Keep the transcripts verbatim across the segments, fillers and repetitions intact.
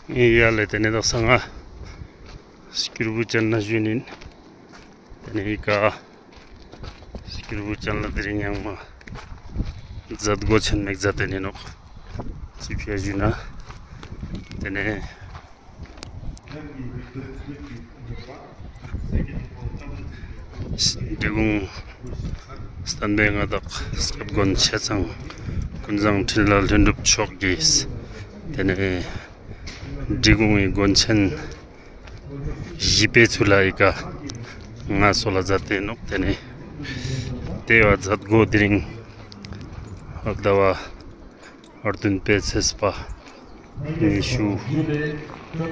ཡ་ལེ། ཏེ་ནེ་དག་ས་ང་སྐྱུར་བུ་ཅན་ན་ཞུ་ནིན། ཏེ་ནེ་ཨི་ཀ་སྐྱུར་བུ་ཅན་ལ་དེ་རིང་ཡང་མ་ཛད་གོ་ཆེན་མེག་ཛད་ཏེ་ནེ་ནོག། ཅི་ཕི་ཡ་ཞུ་ན་ཏེ་ནེ་འབྲི་གུང་བསྟན་པའི་མངའ་བདག་སྐྱབས་མགོན་ཆེ་ཚང་ཀུན་བཟང་འཕྲིན་ལས་ལྷུན་གྲུབ་མཆོག་གིས་ཏེ་ནེ་འབྲི་གུང་ངི་དགོན་ཆེན་བཞི་པའི་ཚུལ་ལ་ཨི་ཀ་མངའ་གསོལ་ལ་ཛད་ཏེ་ནོག། ཏེ་ནེ་ཏེ་བ་ཛད་གོ་དེ་རིང་ཨ་ཟླ་བ་བདུན་པའི་ཚེས་པ་ཉི་ཤུ་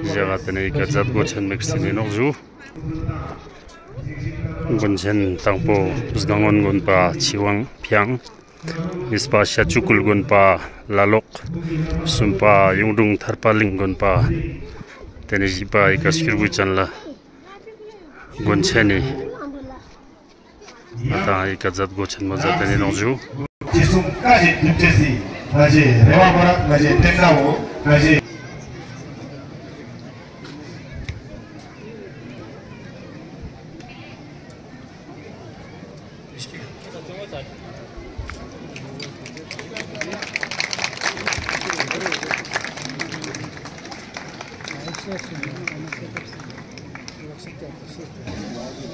ཞག་ག་ཏེ་ནེ་ཨི་ཀ་ཛད་གོ་ཆེན་མེག་སེ་ནེ་ནོག་ཞུ། དགོན་ཆེན་དང་པོ་སྒང་སྔོན་དགོན་པ་ཆོས་དབང་ཕིའང་། གཉིས་པ་ཤ་ཆུ་ཀུལ་དགོན་པ་ལ་ལོག། གསུམ་པ་གཡུང་དྲུང་ཐར་པ་གླིང་དགོན་པ། ཏེ་ནེ་བཞི་པ་ཨི་ཀ་སྐྱུར་བུ་ཅན་ལ་དགོན་ཆེན་ནི་ང་དང་ཨི་ཀ་ཛད་གོ་ཆེན་མོ་ཛད་ཏེ་ནེ་ནོག་ཞུ། ཅི་གསུང་བཀའ་བཞིན་སྒྲུབ་བྱེད་སྲིད། ང་ཞེས་རེ་བ་མོ་ར་ང་ཞེས་བསྟན་ནའོ། ང་ཞེས།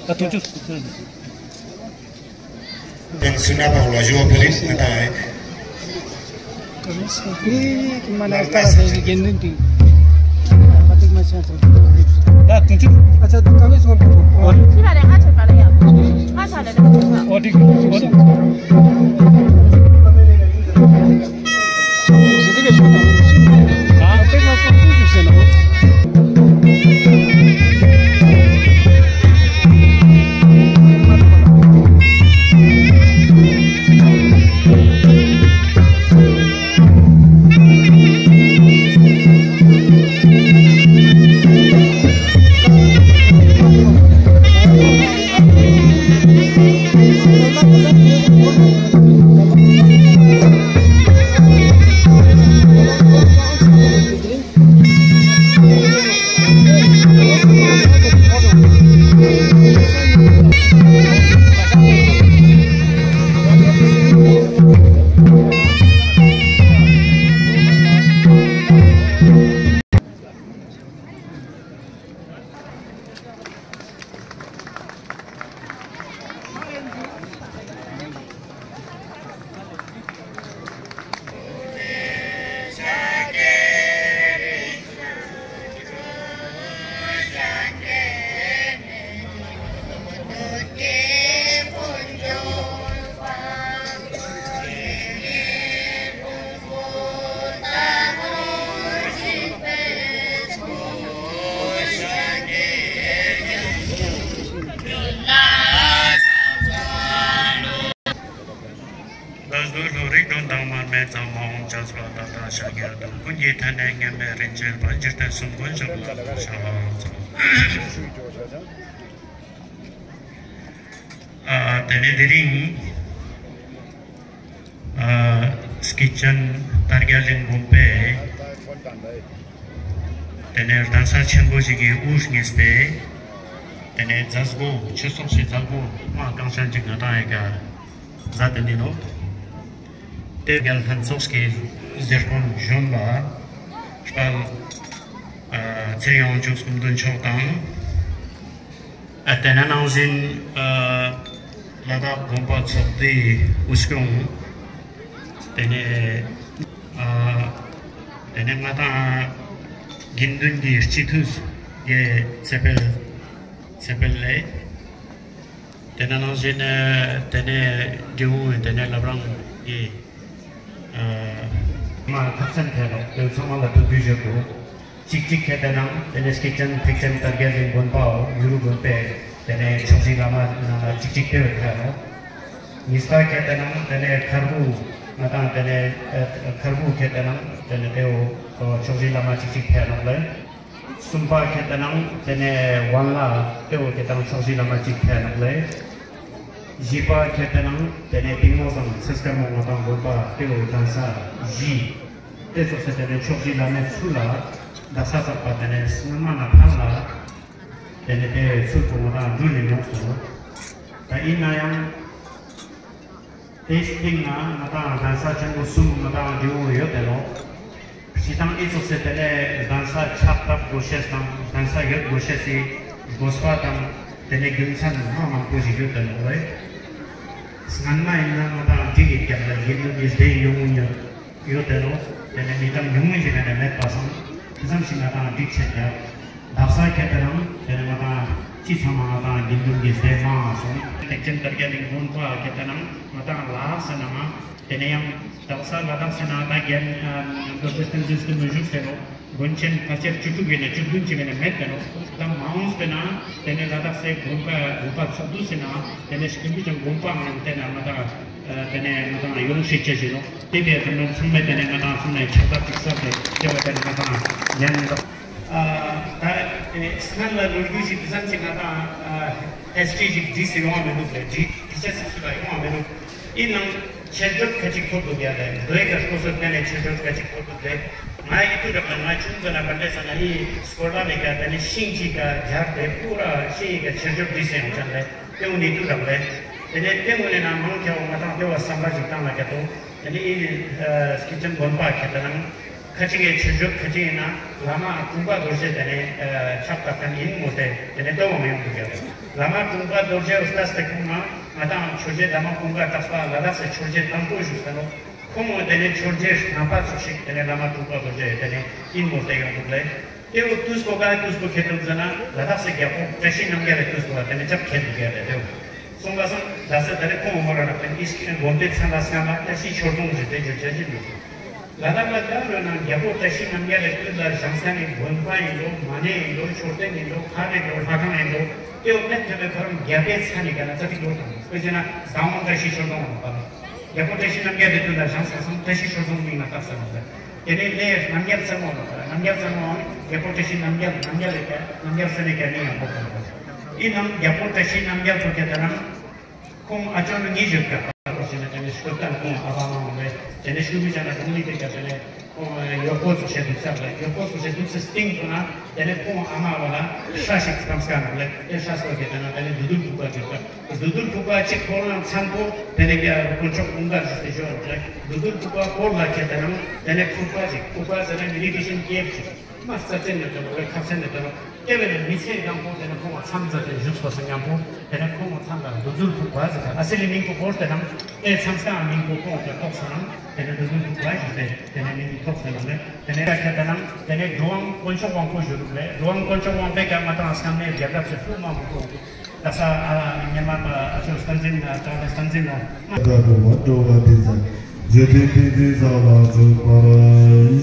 ཨ་ཐུག་ཅུ། ཏེན་སུ་ན་པ་ལ་ཞུ་བ་ཕུལ་ལེ་ང་དང་ཨེ། ད་དུང་ཅུ། ཨ་ཅག་ད་ནི་སོང་། ཨོ་ཏི་ཨོ་ཏི། ལ་དུ་ལྷོ་རིག་དོན་དང་མར་མེ་ཙམ་མ་འོངས་བྱ་སྤ་ད་ལྟ་ཤཱཀྱ་དང་ཀུན་གྱི་མཐའ་ནས་མཉམ་མེད་རིན་ཆེན་དཔལ་འཇིག་རྟེན་གསུམ་མགོན་ཞབས་ལ་ཕྱག་འཚལ། ཨ་ཏེ་ནེ་དེ་རིང་ཨ་སྐྱེས་ཆེན་དར་རྒྱས་གླིང་དགོན་པའི་ཏེ་ནེ་གདན་ས་ཆེན་པོ་ཞིག་གི་དབུ་བརྙེས་པའི་ཏེ་ནེ་མཛད་སྒོ་ཆོས་ཚོགས་སི་མཛད་སྒོ་མ་གང་ཤ་ཅིག་ང་དང་ཨི་ཀ་མཛད་དེ་ནི་ནོག། ཏེ་རྒྱལ་ལྷན་ཚོགས་ཀྱི་གཟིགས་སྐོར་གཞོན་པ་དཔལ་ཨ་ཚེ་དབྱངས་ཆོས་སྐུ་མདུན་མཆོག་དང་། ཨ་ཏེ་ནེ་ནང་བཞིན་ཨ་ལ་དྭགས་དགོན་པ་ཚོགས་སྡེའི་དབུ་སྐྱོང་། ཏེ་ནེ་ཨ་ཏེ་ནེ་ང་དང་དགེ་འདུན་གྱི་སྤྱི་འཐུས་ཀྱི་ཚེ་འཕེལ་ཚེ་འཕེལ་ལེ། ཏེ་ནེ་ནང་བཞིན་ཨ་ཏེ་ནེ་འབྲི་གུང་ཏེ་ནེ་བླ་བྲང་གི་ཨ་མ་ཁག་ཅན་ཐད་ནོག། ཏེ་ཚང་མ་ལ་ཐུགས་རྗེ་ཆེ་གོ། ཅིག་ཅིག་ཁྱེར་ཏེ་ནང་ཏེ་ནེ་སྐྱེས་ཆེན་ཐེག་ཆེན་དར་རྒྱས་གླིང་དགོན་པའོ་ཡུ་རུ་དགོན་པའི་ཏེ་ནེ་ཕྱོགས་བཞི་བླ་མ་ཅིག་ཅིག་ཏེ་བོ་ཐད་ནོག། གཉིས་པ་ཁྱེར་ཏེ་ནང་ཏེ་ནེ་མཁར་བུ་ང་དང་ཏེ་ནེ་ཨ་མཁར་བུ་ཁྱེར་ཏེ་ནང་ཏེ་ནེ་ཏེ་བོ་ཕྱོགས་བཞི་བླ་མ་ཅིག་ཅིག་ཐད་ནོག་ལེ། གསུམ་པ་ཁྱེར་ཏེ་ནང་ཏེ་ནེ་ཝན་ལ་ཏེ་བོ་ཁྱེར་ཏེ་ནང་ཕྱོགས་བཞི་བླ་མ་ཅིག་ཐད་ནོག་ལེ། བཞི་པ་ཁྱེར་ཏེ་ནང་ཏེ་ནེ་ཏིང་མོ་བཟང་ཚེ་སྐར་མོ་ང་དང་དགོན་པ་ཏེ་བོ་གདན་ས་བཞི། ཏེ་ཙོགས་སེ་ཏེ་ནེ་ཕྱོགས་བཞི་བླ་མའི་ཚུལ་ལ་ དག་ས་ཚགས་པ་དེ་ནས་སྔ་མ་ན་ཕར་ལ་དེ་ནས་དེ་ཚུལ་དུ་ང་དང་འགྲུལ་ནས་མྱོང་སོང་། ད་ཡིན་ན་ཡང་དེའི་སྟེང་ན་ང་དང་གདན་ས་ཆེན་པོ་གསུམ་ང་དང་འགྲུལ་ཡོད་དེ་ནོག། སྤྱིར་བཏང་ཨི་ཙོགས་སེ་དེ་ནས་གདན་ས་ཆགས་ཐབས་དགོས་ཤེས་དང་གདན་ས་ཡོད་དགོས་ཤེས་སི་དགོས་པ་དང་དེ་ནས་རྒྱུ་མཚན་མ་མང་པོ་ཞིག་ཡོད་དེ་ནོག་ལེ། སྔན་མ་ཡིན་ན་ང་དང་འགྲིག་གི་རྒྱབ་ལ་དགེ་འདུན་གྱི་སྡེ་ཡོང་ཡོད་དེ་ནོག། དེ་ནས་མི་གྲངས་ཉུང་ངུ་ཞིག་ག་ནས་མེད་པ་སང་དེ་ཙམ་ཞིག་ང་དང་འགྲིག་ཆེད་ཀྱང་དག་ས་ཁེ་ཏེ་རང་དེ་ནས་ང་དང་ཅི་ཚང་མ་ང་དང་དགེ་འདུན་གྱི་སྡེ་མང་སོང་། ཐེག་ཆེན་དར་རྒྱས་གླིང་དགོན་པ་ཁེ་ཏེ་རང་ང་དང་ལགས་སེ་ན་མ་དེ་ནས་ཡང་དག་ས་ལ་དྭགས་སེ་ན་ད་རྒྱལ་རྡོ་རྗེ་བསྟན་འཛིན་བསྟན་པའི་བཞུགས་སེ་ནོག། དགོན་ཆེན་ཕལ་ཆེར་བཅུ་དྲུག་ཡིན་ན་བཅུ་བདུན་ཅིག་ཡིན་ན་མེད་དེ་ནོག། ད་མ་འོངས་པ་ན་དེ་ནས་ལ་དྭགས་སེ་དགོན་པ་དགོན་པ་ཚོགས་འདུ་སེ་ན་དེ་ནས་སྐྱིད་པོ་ཅན་དགོན་པའང་དེ་ན་ང་དང་དེ་ནས་ང་དང་ཡོང་ཤེས་ཆེ་ཞིག་ནོག། དེ་བས་ད་ནང་ཚང་མས་དེ་ནས་ང་དང་ཚང་མས་ཁྱབ་བསྒྲགས་ཅིག་བསགས་ཏེ་དེ་བས་དེ་ནས་ང་དང་ཉན་ད་ཨ་ད་སྔན་ལ་ལོ་རྒྱུས་ཤིག་དེ་ཙམ་ཅིག་ང་དང་ཨ་ཧིས་ཊི་རི་ཞིག་བྲིས་སེ་ཡོང་བ་མི་འདུག་ལེ། བྲིས་བྲིས་ཆ་སི་སུ་ལ་ཡོང་བ་མི་འདུག། ཡིན་ནའང་ཆེད་སྦྱོར་ཁ་ཅིག་ཐོབ་འདུག་ཡ་ལེ། མདོ་ཡི་ཀ་སྐོར་སོ་ཏེ་ནེ་ཆེད་སྦྱོར་ཁ་ཅིག་ཐོབ་འདུག་ལེ། ང་ཡི་ཏུ་རབ་ལ་ང་ཆུང་ཙ་ན་བན་དེ་ས་ན་ཡི་སྐོར་ལ་ལེ་ཀ་ཏེ་ནེ་ཤིང་ཅིག་ག་སྦྱར་ཏེ་པུ་ར་ཤིང་ཡི་ཀ་ཆེད་སྦྱོར་བྲིས་སེ་ཡོང་ཅན་ལེ། ཏེ་འུ་ནི་ཏུ་རབ་ལེ། ཏེ་ནེ་ཏེ་འུ་ནི་ན་མང་ཆེ་བ་ང་དང་ཏེ་བ་བསམ་པ་ཞིག་བཏང་ལ་ཀ་ཏོ། ཏེ་ནེ་ཨི་ནི་སྐྱིད་ཆེན་དགོན་པ་ཁེ་ཏེ་ན་ཁ་ཅིག་གི་ཆེད་སྦྱོར་ཁ་ཅིག་ཡིན་ན་བླ་མ་དྲུང་པ་རྡོ་རྗེ་ཏེ་ནེ་ཕྱག་བཏབ་མཁན་ཡིན་མོལ་ཏེ་ཏེ་ནེ་ལྟོས་པ་མ་ཡོང་འདུག་ཡ་ལེ། བླ་མ་དྲུང་པ་རྡོ་རྗེ་ལྟས་ཏེ་ཁོང་ང་ང་དང་ཆོས་རྗེ་བླ་མ་ཀུན་དགའ་གྲགས་པ་ལ་དྭགས་སི་ཆོས་རྗེ་དང་པོ་བཞུགས་ས་ནོག། ཁོང་ངི་ཏེ་ནེ་ཆོས་རྗེ་རྣམ་པ་ཚོ་ཞིག་ཏེ་ནེ་བླ་མ་དྲུང་པ་རྡོ་རྗེ་ཏེ་ནེ་ཨིན་མོལ་ཏེ་ཡོང་འདུག་ལེ། ཏེ་བོ་དུས་པོ་ག་དུས་པོ་ཁེ་ཏོག་ཟེར་ན་ལ་དྭགས་སི་རྒྱལ་པོ་བཀྲ་ཤིས་རྣམ་རྒྱལ་ལི་དུས་པོ་ལ་ཏེ་ནེ་ཅབ་ཁེལ་འདུག་ཡ་ལེ། ཏེ་བོ་སོང་པ་སང་ལ་ས་ད་རེ་ཁོང་ངི་མོ་ར་ན་ཏེ་ཨིས་ཀི་དགོན་པའི་མཚན་ལ་སྔ་མ་བཀྲ་ཤིས་ཆོས་རྫོང་ཞེས་ཏེ་བརྗོད་བྱ་ཞིག་འདུག། ལ་དྭགས་ལ་ད་རེ་ན་རྒྱལ་པོ་བཀྲ་ཤིས་རྣམ་རྒྱལ་ལི་དུས་ལ་བཞེངས་ས་ནི་དགོན་པ་ཡིན་ལོ་མ་ཎི་ཡིན་ལོ་མཆོད་རྟེན་ཡིན་ལོ་མཁར་ཡིན་ལོ་ལྷ་ཁང་ཡིན་ལོ་ཏེ་བོ་མེད་ཐེ་བའི་ཁ་རང་རྒྱལ་པོའི་མཚན་ནི་ག་ན་ཙ་ཏིག་ལོ་དང་དཔེ་བྱས་ན་ཟམ་དབང་བཀྲ་ཤིས་ཆོས་རྫོང་ལ་ནོག་པ་ལེ། རྒྱལ་པོ་བཀྲ་ཤིས་རྣམ་རྒྱལ་ལི་དུས་ལ་བཞེངས་ས་སང་བཀྲ་ཤིས་ཆོས་རྫོང་མིང་ལ་བཏགས་ས་ནོག་ལེ། ཏེ་ནེ་ལས་རྣམ་རྒྱལ་ཚ་མོ་ལ་རྣམ་རྒྱལ་ཚ་མོའང་རྒྱལ་པོ་བཀྲ་ཤིས་རྣམ་རྒྱལ་རྣམ་རྒྱལ་ལི་ཀ་རྣམ་རྒྱལ་ས་ནི་ཀ་ནི་ཡང་པོ་ཁོ་ལ་ཨིན་ནང་རྒྱལ་པོ་བཀྲ་ཤིས་རྣམ་རྒྱལ་ཁོ་ཁེ་ཏེ་ན་ཁོང་ཨ་ཅོ་ནི་ཉི་ཤུ་ཀ་པ་ལོ་ཞེ་ན་ཏེ་ནེ་སྐུ་ཐང་ཁོང་ཨ་བ་མ་མོ་ལེ། ཏེ་ནེ་སྐུ་མི་ཅ་ན་ཁོང་ནི་ཏེ་ཀ་ཏེ་ནེ་ཁོང་ཡོག་པོ་ཚུགས་ཤེས་འདུག་ས་ལེ། ཡོག་པོ་ཚུགས་ཤེས་འདུག་ས་སྟིང་དུ་ན་ཏེ་ནེ་ཁོང་ཨ་མ་བ་ལ་ཤ་ཞིག་ཐམས་ཀ་ནོག་ལེ། ཏེ་ཤ་སོ་ཁེ་ཏེ་ན་ཏེ་ནེ་བདུད་འདུལ་ཕུག་པ་ཞིག་ད་བདུད་འདུལ་ཕུག་པ་ཅིག་ཁོང་ལ་མཚན་པོ་ཏེ་ནེ་ཀ་དཀོན་མཆོག་ཀུན་དགའ་ཞུས་ཏེ་ཞོར་ལེ། བདུད་འདུལ་ཕུག་པ་སྐོར་ལ་ཁེ་ཏེ་ན་ཏེ་ནེ་ཕུག་པ་ཞིག་ཕུག་པ་ཟེར་ན་མེ་ཌི་ཊེ་ཤན་ཀེབ་ཞིག་མ་རྩ་ཅན་ནེ་ཏེ་ནེ་ཁ་ཆེན་ནེ་ཏེ་ནེ་ཏེ་བས་ནེ་མི་ཚེ་གང་པོ་ཏེ་ནེ་ཁོང་མཚམས་མཛད་དེ་བཞུགས་པ་སང་ཉམ་པོ་ཏེ་ནེ་ཁོང་མཚམས་ལ་བདུད་འདུལ་ཕུག་པ་ཟེར་ཨ་སི་ལི་མིང་པོ་བོར་ཏེ་ནང་ཨེ་མཚམས་སང་མིང་པོ་ཁོང་ཏེ་ཐོགས་ས་ནང་ཏེ་ནེ་བདུད་འདུལ་ཕུག་པ་ཞུས་ཏེ་ཏེ་ནེ་མིང་ཐོགས་ས་ནང་ལེ། ཏེ་ནེ་ཁ་ཁེ་ཏེ་ན་ཏེ་ནེ་འགྲོ་བ་དཀོན་མཆོག་དབང་པོ་ཞུ་རུག་ལེ། འགྲོ་བ་དཀོན་མཆོག་དབང་པོའི་ཀ་མ་ཏང་སྐམ་ནེ་རྒྱལ་ཁབ་སི་ཕུག་མ་མོ་ཁོང་ཏེ་ས་ཨ་ཉེ་མ་ཨ་ཅོ་སྟན་འཛིན་ན་ཏང་སྟན་འཛིན་ན་ད་གོ་མ་འགྲོ་བ་དེ་ཟ་འཇུ་ཏེ་ཏེ་ཏེ་ས་ལ་འཇུག་པར་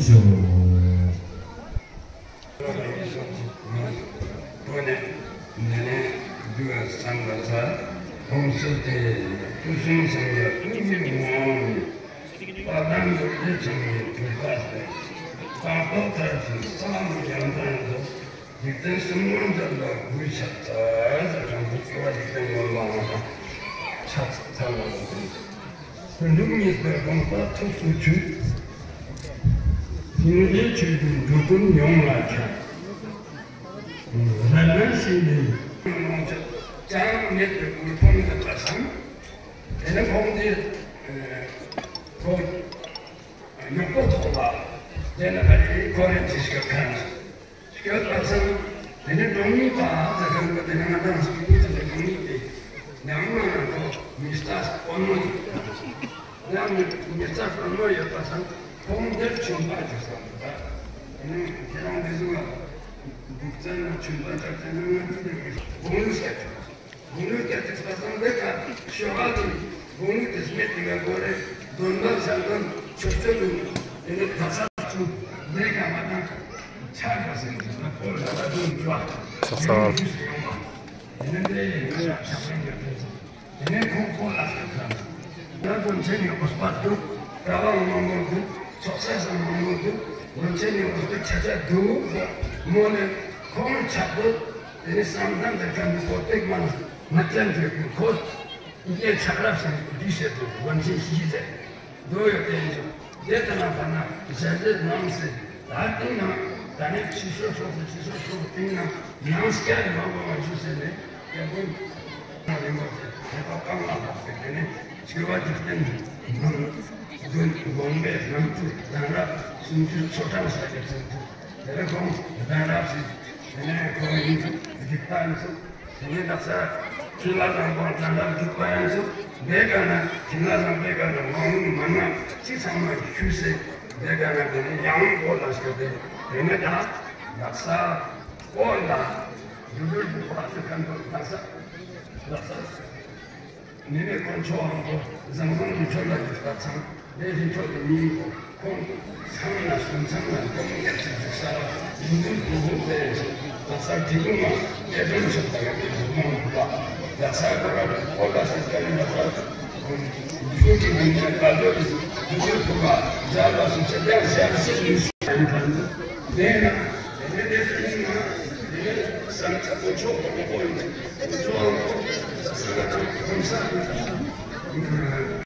ཤོག། ཏེ་ནེ་ཏེ་ནེ་འདུལ་བ་སངས་རྒྱས་ས་ཁོང་སུ་ཏེ་ཏུ་སུན་སངས་རྒྱས་ཏུ་མི་མོ་ནི་པ་དང་ཏུ་ཏེ་ཚང་མི་ཏུ་པ་སྟེ་ཏང་ཏོ་ཏ་ཏུ་ས་མི་ཡང་ཏང་ཏོ་འཇིག་རྟེན་གསུམ་མགོན་རྒྱལ་ལ་གུས་ཕྱག་འཚལ་ཟེར་ཁན་པོ་སྐྱེ་བ་འཇིག་རྟེན་མགོན་པོའང་ཕྱག་འཚལ་བ་ལ་ཀུན་འདུས་གཉིས་པའི་དགོངས་པ་ཐུགས་སུ་ཆུད། སངས་རྒྱས་ཆོས་ཀྱི་འགྲོ་ཀུན་ཡོངས་ལ་ཁྱབ། རལ་གྲི་ཞིག་ནི་ལོངས་སྤྱོད་ཅང་མེད་པའི་དབུལ་ཕོངས་ཡོད་པ་སང་། ཏེ་ནེ་ཁོང་ཏེ་ཁོ་ཉོག་པོ་ཐོག་ལ་ཏེ་ནེ་ཕ་རི་ཁོ་རེ་ཅི་ཞིག་ཁན་སྐྱོད་པ་སང་། ཏེ་ནེ་གྲོང་མི་པ་ཟེར་ཁན་པོ་ཏེ་ནེ་ང་དང་སྐྱིད་པོ་ཅན་གྱི་གྲོང་མི་ཏེ་ཉམ་ང་ན་ཁོ་མི་རྟ་དཀོན་མོ་ཡིན། ཡང་མི་མི་རྟ་དཀོན་མོ་ཡོད་པ་སང་ཁོང་ཏེར་ཆུན་པ་ཅིག་སོང་པ། ཏེ་ནེ་ཁྱེད་རང་ཏེ་ཟུག་ལ་འདུག་ཙ་ན་ཆུན་པ་ཅིག་ཏེ་ནེ་ང་ཏེ་ནེ་དགུང་ལོ་སྐྱེས། དགུང་ལོ་བརྒྱད་ཅུ་ཙམ་པ་སང་ཏེ་ཀ་ཤོ་ག་ཏེ་དགུང་ལོ་དེ་སྨད་ཏེ་ཀ་གོ་རེ་འདོན་པ་བྱ་འདོན་ཆོས་སྤྱོད་ལུགས་ཏེ་ནེ་ད་ས་ཆུ་ཏེ་ཀ་མ་དང་ཆ་ག་སེ་ཏེ་ཀ་གོ་རེ་ལ་དུན་ཅོ་ཏེ་ནེ་ཡུས་ཡོང་བ་ཏེ་ནེ་ཏེ་ཡིན་ན་ཆ་ག་ཡོད་ཏེ་ཏེ་ནེ་ཁོང་ཁོ་ལ་སེ་ཁ་ན་དོན་ཆེན་ནི་འོས་པ་འདུག་གྲྭ་པ་མང་པོ་འདུག་ཚོགས་ས་སང་མང་པོ་འདུག་དོན་ཆེན་ནི་འོས་པ་ཆ་ཆ་འདུག་མོ་ནེ་ཁོང་ཆག་འདུག་ཏེ་ནེ་བསམ་གཏན་དང་ཁམས་ཀྱི་གོ་ཏེག་མ་ན་ང་ཅན་གྱི་ཁོ་ཡི་གེ་ཆགས་རབས་སེ་འདི་ཟེར་དུ་དབང་ཆེན་ཞི་ཟེར་དོ་ཡོད་དེ་ཡིན་ཙང་ཏེ་ལྟ་ན་པ་ན་ཟེར་ཟེར་ནང་སེ་ད་ཏེ་ན་ ད་ནི་ཕྱི་སོ་ཕྱོགས་སུ་ཕྱི་སོ་ཕྱོགས་སུ་སྟེང་ན་ཡང་སྐྱར་མ་འགོར་བ་ཞུ་ཟེར་ནས་སྐྱབས་མགོན་རིན་པོ་ཆེ་དེ་ལ་གང་ལ་བབས་ཏེ་དེ་ནས་ཆོས་པ་འཇིག་རྟེན་མང་དགོན་པའི་ནང་དུ་གདན་རབས་སུམ་ཅུ་སོ་གྲངས་བཞག་གི་ཚུལ་དུ་དེ་ལས་ཁོང་གདན་རབས་ཤིག་དེ་ནས་ཁོང་ཡིན་ཚུལ་འཇིག་རྟེན་ཚུལ། དེ་ནས་དག་ས་ཕྲིན་ལས་བཟང་པོ་དང་དམ་པའི་ཆོས་པ་ཡང་ཚུལ་དེ་ག་ན་ཕྲིན་ལས་བཟང་པོའི་ག་ན་མ་འོངས་མ་ན་ཅི་ཚང་མ་ཞུས་སེ་དེ་ག་ན་དེ་ནས་ཡང་འོ་ལ་ཞུ་དེ་དེ་ནས་ད་དག་ས་འོ་ལ་ཡུ་གུར་བུ་བ་ཚོ་གང་དུ་དག་ས་དག་ས། ནི་ནི་དཀོན་མཆོག་དབང་པོ་བཟང་བཟང་གི་ཆོས་ལ་འཇུག་པ་ཚང་དེ་བཞིན་ཆོས་ཀྱི་སྙིང་པོ་ཁོང་ཚང་ན་སུམ་ཚང་ན་ཁོང་ཉེར་གཅིག་འཇུག་ས་ལ་ཡིན་འདུག་གོ་ཧོ་དེ་ལ་ས་དྲི་གུ་མ་དེ་དོན་ཆོས་དང་དེ་དོན་མང་པ་ལ་ས་གོ་ར་གོ་ལ་ས་ཀ་ལི་ལ་ས་ཆོས་ཀྱི་སྙིང་པོ་ལ་ལོ་རྒྱུས་ཐུབ་པ་འཇའ་ལ་སུམ་ཚང་དེ་ཞལ་ཟས་ཡིན་ས་ཡིན་ཁན་དེ་ན། དེ་ནས་དེ་ཚོ་ཡིན་ན་དེ་ནས་ས་ཆ་དཀོན་མཆོག་དང་པོ་ཡིན། དཀོན་མཆོག་དང་པོ་ས་ས་ལ་དང་གོམ་ས་ཡིན།